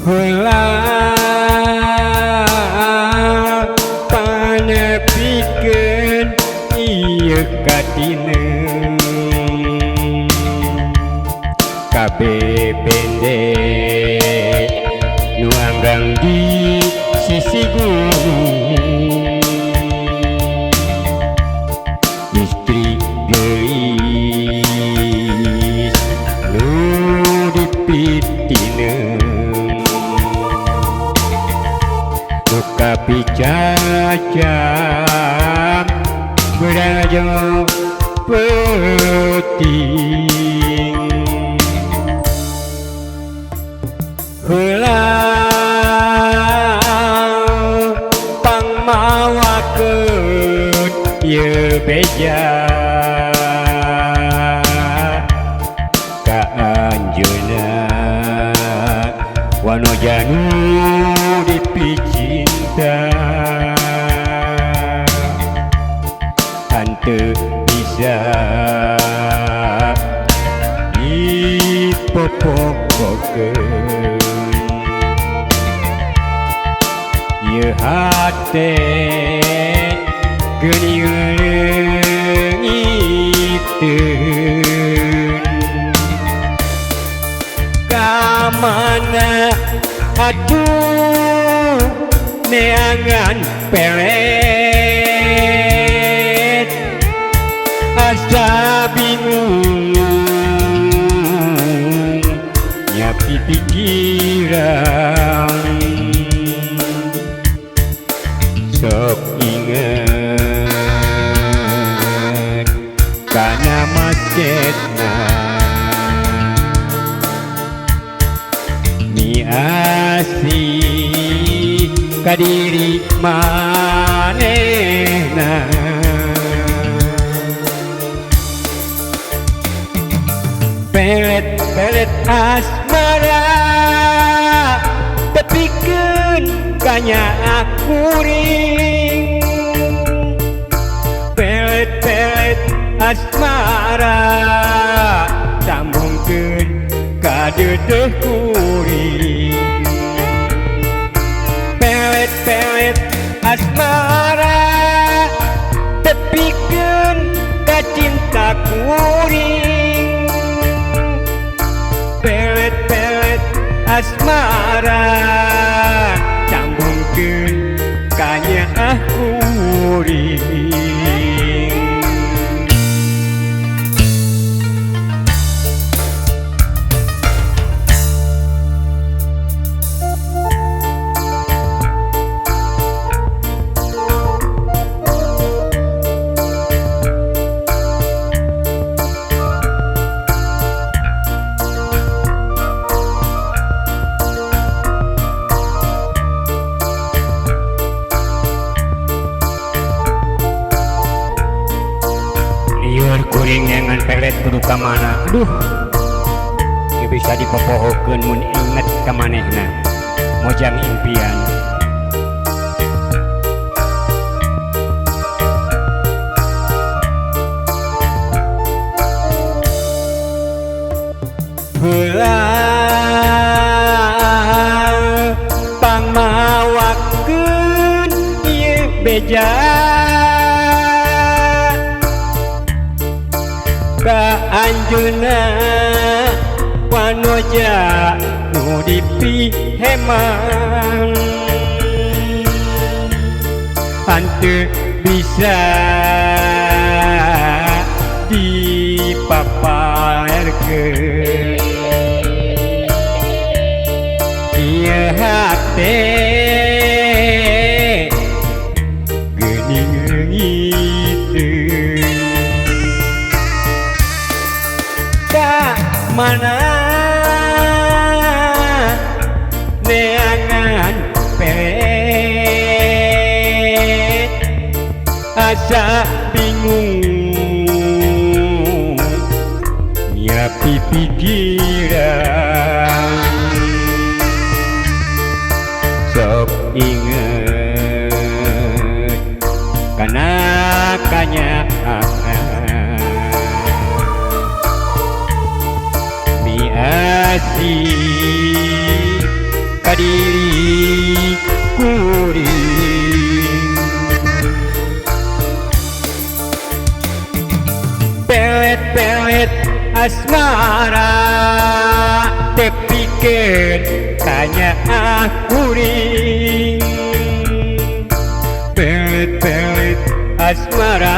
Heula panepikeun ieu katineun kabeh pendek nu anggang di sisi gunung istri geulis nu dipitineun nu kapicacam berajo peuting. Heula pangmawakeun ieu beja ka anjeunna wanoja nu dipicinta henteu bisa dipopokokeun ieu hate geuning leungiteun ka mana atuh neangan pelet asa bingung nyapi pikiran sok inget kana macetna miasih ka diri manehna. Pelet-pelet asmara tepikeun ka kuring pelet-pelet asmara sambungkeun ka deudeuh kuring pelet-pelet asmara tepikeun ka cinta kuring pelet-pelet asmara sambungkeun ka nyaah kuring. Lieur kuring neangan pelet kudu ka mana, aduh ieu bisa dipopohokeun mun inget ka manehna mojang impian. Heula pangmawakeun ieu beja ka anjeunna wanoja nu dipihemang henteu bisa dipapaerkeun ieu hate geuning leungiteun ka mana neangan pelet asa bingung nyapi pikiran sok inget kana kanyaaan miasih ka Asmara tepikeun kanyaah kuring. Pelet-pelet asmara.